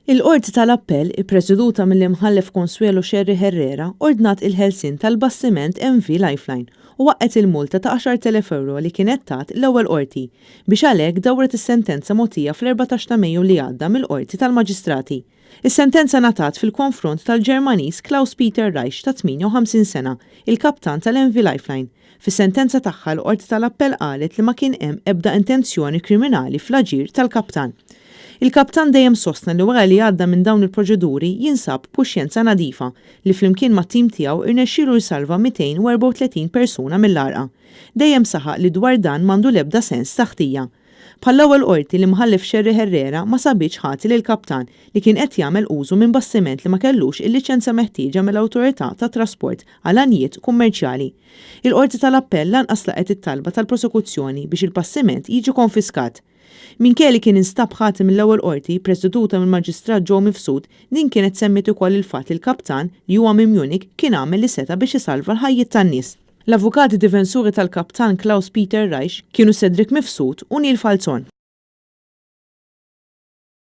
Il-Qorti tal-Appell, ippreseduta mill-Imħallef Consuelo Scerri Herrera, ordnat il-ħelsien tal-bastiment MV Lifeline u waqqgħet il-multa ta' 10,000 ewro li kienet tat l-ewwel Qorti, biex għalhekk dawret is-sentenza mogħtija fl-14 ta' Mejju li għadda mill-Qorti tal-Maġistrati. Is-sentenza ngħatat fil-konfront tal-Ġermaniż Klaus Peter Reich ta' 58 sena, il-kaptan tal-MV Lifeline. Fis-sentenza tagħha l-Qorti tal-Appell qalet li ma kien hemm ebda intenzjoni kriminali fl-aġir tal-kaptan. Il-kaptan dejjem sostna li wara li għadda minn dawn il-proċeduri jinsab b'kuxjenza nadifa li flimkien mat-tim tiegħu irnexxielu jsalva 234 persuna mill-għarqa. Dejjem saħaq li dwar dan m'għandu l-ebda sens ta' ħtija. Bħall-ewwel Qorti, l-Imħallef Scerri Herrera ma sabitx ħati lill-kaptan li kien qed jagħmel użu minn bastiment li ma kellux il-liċenzja meħtieġa mill-Awtorità tat-Trasport għal għanjiet kummerċjali. Il-Qorti tal-Appell lanqas laqgħet it-talba tal-prosekuzzjoni biex il-bastiment jiġi konfiskat. Minkejja li kien instab ħati mill-ewwel Qorti, preseduta mill-Maġistrat Joe Mifsud, din kienet semmiet ukoll il-fatt li l-kaptan, li huwa minn Munich, kien għamel li seta' biex isalva l-ħajjiet tan-nies. L-avukati difensuri tal-kaptan Klaus Peter Reich kienu Cedric Mifsud u Neil Falzon.